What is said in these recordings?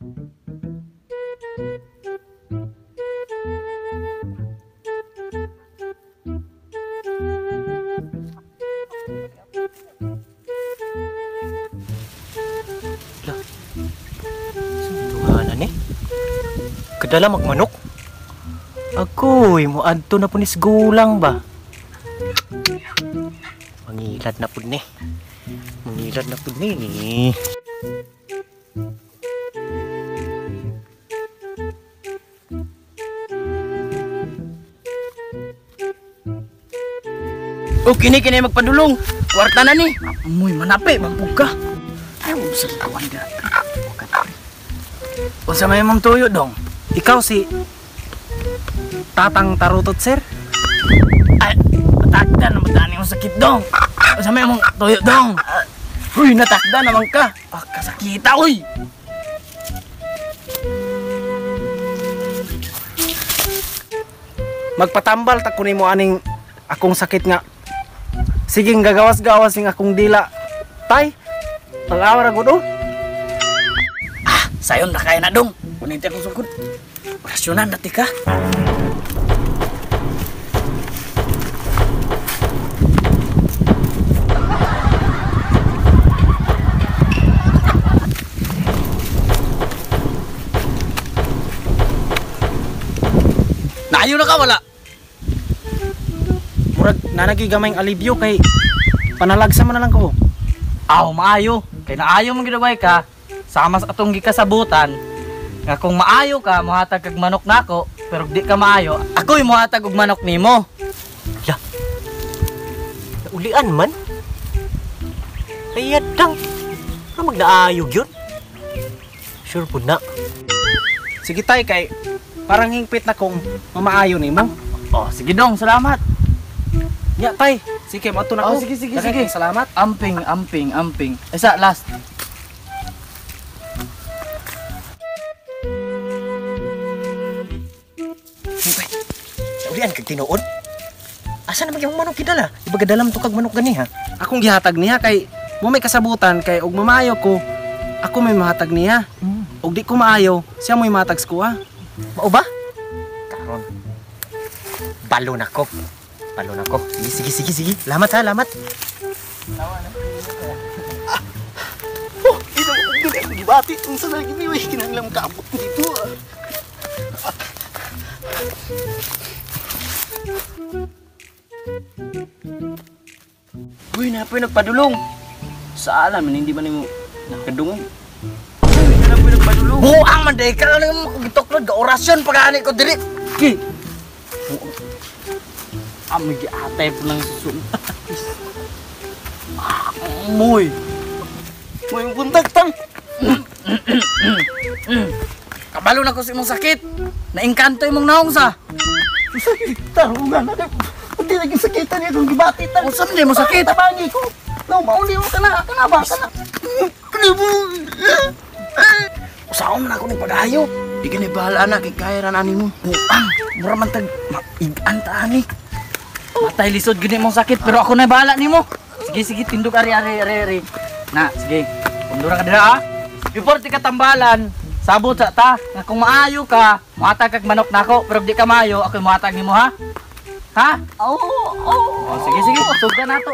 Lah. Sunduhanan ni. Kadala magmanok. Agoy, moadto na po ni gulang ba? Mangilad na pud ni. Mangilad na pud ni. O kini kini magpadulong. Kwarta na ni. Amoy manapi mampug ka. Ay mo sa kawan dira. Unsa may imong tuyo dong? Ikaw si Tatang Tarutot, sir? Ay, matakda na matani mo sakit dong. Unsa may imong tuyo dong? Uy, natakda naman ka. Ah, kasakita uy. Magpatambal ta kunin mo aning akong sakit nga. Sige, gagawas-gawas ning akong dila. Tay, pag-awa ra gud oh. Ah, sayon na kaya na dong. Kunin ti akong sugod. Orasyonan na ti ka. Naayo na ka wala? Murag nanagi gamayng alibyo kay panalagsa man na lang ko. Aw, maayo. Kay naayo man gidaway ka, sama sa atong gikasabutan nga kung maayo ka, mohatag kag manok nako, pero di ka maayo, ako'y mohatag og manok nimo. La. Naulian man. Ay yadang. Ano magnaayo gyud? Sure pud na. Sige tay, kay parang hingpit na kung mamaayo nimo. Oh, sige dong, salamat. Nya tay, sige moadto na Oh, ko. sige, sige, Daghang sige. kayong salamat. Amping, amping, amping. Isa, last. Naulian kag tinuod. Asa na magyang manok gidala? Ibagadalam to kag manok gani ha. Akong gihatag niya kay mo may kasabutan kay og mamaayo ko, ako may mahatag niya. Og di ko maayo, siya mo'y mahatag sa kuha. Mao ba? Karon. Balo na ko. Balo na ko. Sige, sige, sige, sige. Lamat ha, lamat. Oh, ito, dili ako gibati. Unsa na gini, uy, kinahanglan kaabot ko dito. Uy, napoy nagpadulong. Sa alam, hindi man nimo nakadungog. Uy, napoy nagpadulong. Buang man day ka lang mo gituklod ga orasyon pagani ko diri. Ki. Amoy giatay po lang susum. Amoy. May buntag tang. Kabalo na ko sa imong sakit. Naengkanto imong naong sa. Tarungan na. Hindi naging sakitan niya kung gibati tang. Unsa man mo sakit? Tabangi ko. No, mauli mo kana, kana ba kana. Usaon man ako ning pag-ayo. Di ka ni bahala na kay kaya ra na nimo. Buang, mura man tag maigan ta ani. Matay lisod gid imong sakit pero ako na bahala nimo. Sige sige, tindog ari ari ari ari. Na, sige. Pundura ka dira ha. Before ti katambalan, sabot sa ta nga kung maayo ka, mohatag kag manok nako, pero di ka maayo, ako'y mohatag nimo ha. Ha? Oo, oo. Oh, sige sige, sugdan nato.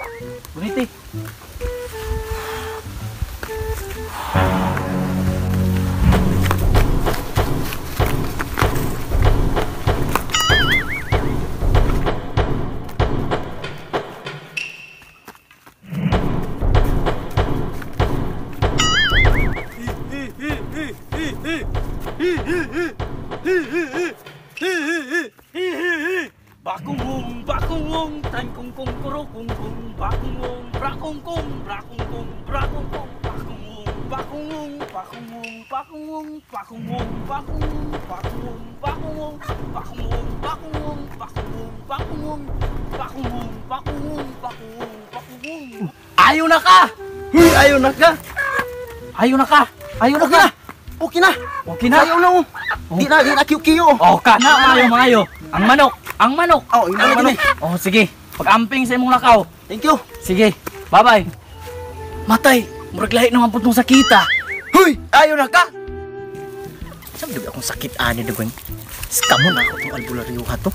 Buniti. Bakungong, bakungong, tan kung kung kuro kung kung, bakungong, brakung kung, brakung kung, brakung kung, bakungong, bakungong, bakungong, bakungong, bakungong, bakungong, bakungong, bakungong, bakungong, bakungong, bakungong, bakungong, bakungong, bakungong, bakungong, bakungong. Ayaw na ka! Huy, ayaw na ka! Ayaw na ka! Ayaw na ka! Okay na. Okay na. Ayaw na. Oh. Di na, di na kiyo-kiyo. Oh, ka na, maayo, maayo. Ang manok, ang manok. Oh, yun ang na manok. Oh, sige. Pag-amping sa imong lakaw. Thank you. Sige, bye-bye. Matay, murag lahi naman pud tong sakita. Huy, ayaw na ka. Saan ba akong sakit ani dugoy? Skamon ako itong albularyo ha to.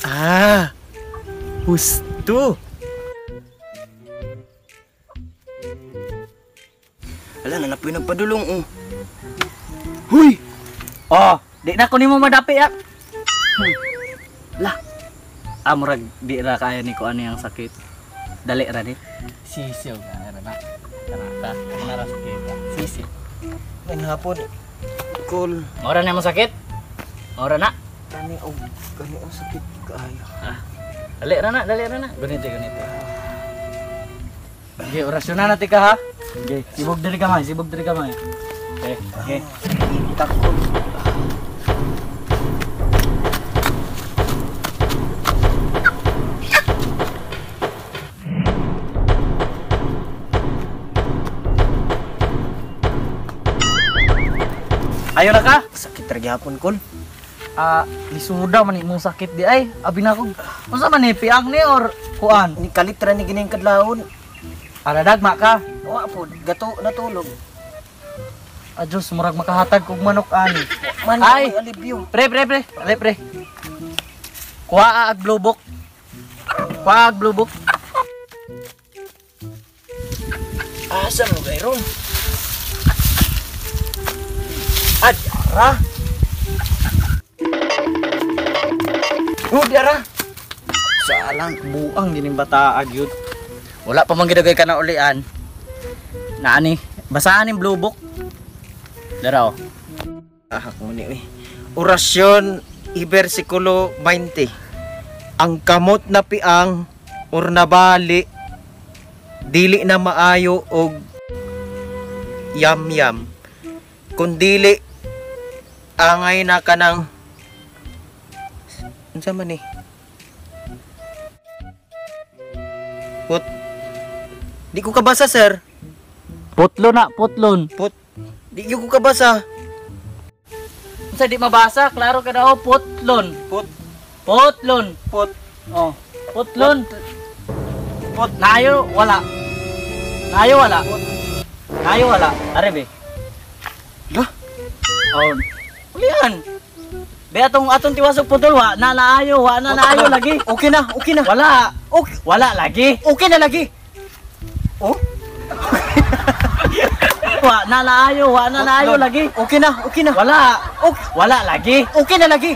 Ah! Husto! Ala, nanapoy nagpadulong oh. Huy! Oh, di na ko nimo madapi ah. Lah. Ah, murag di ra kaya ni ko ano yung sakit. Dali ra ni. Sisiw na ra na. Kana ta, kana ra sakit. Sisiw. Ngayong hapon, cool. Ora na mo sakit? Ora na. Kani og kani ang sakit kaayo. Ah. Dali ra na, dali ra na. Gunite, gunite. Okay, orasyon na natin ka ha. Okay, sibog diri kamay, sibog diri kamay. Okay, okay. Takol. Ayo na ka. Sakit ra gyapon kol. Ah, lisuda man imong sakit di ay. Abi na ko. Unsa man ni piang ni or kuan? Ni kalit ra ni gining kadlawon. Ara dagma ka. Wa pod gato natulog. Adiyos, murag makahatag kog manok ani. Man Ay! ay alibyo. Pre, pre, pre. Ale, pre. Kuha ag blue book. Kuha ag blue book. Asa mo gayron? Ad ara. Oh, di ara. Salang buang gining bata agyud. Wala pa man gidagay ka na ulian. Naani, basaan ning blue book. Dara oh. Ah, ako ni eh. Orasyon i bersikulo 20. Ang kamot na piang or nabali dili na maayo og yam-yam. Kun dili angay na kanang unsa man ni? Put. Di ko kabasa, sir. Putlo na, putlon. Put. Di ko kabasa. Unsa di mabasa, klaro ka daw, putlon. Put. Putlon. Put. Oh, putlon. Put. Naayo wala. Naayo wala. Naayo wala. Are be. Lah? Oh. Ulian. Be atong atong tiwasok putol wa na naayo, wa na naayo lagi. Okay na, okay na. Wala. Okay. Wala lagi. Okay na lagi. Oh? Wa na naayo, wa na naayo lagi. Okay na, okay na. Wala. Okay. Wala lagi. Okay na lagi.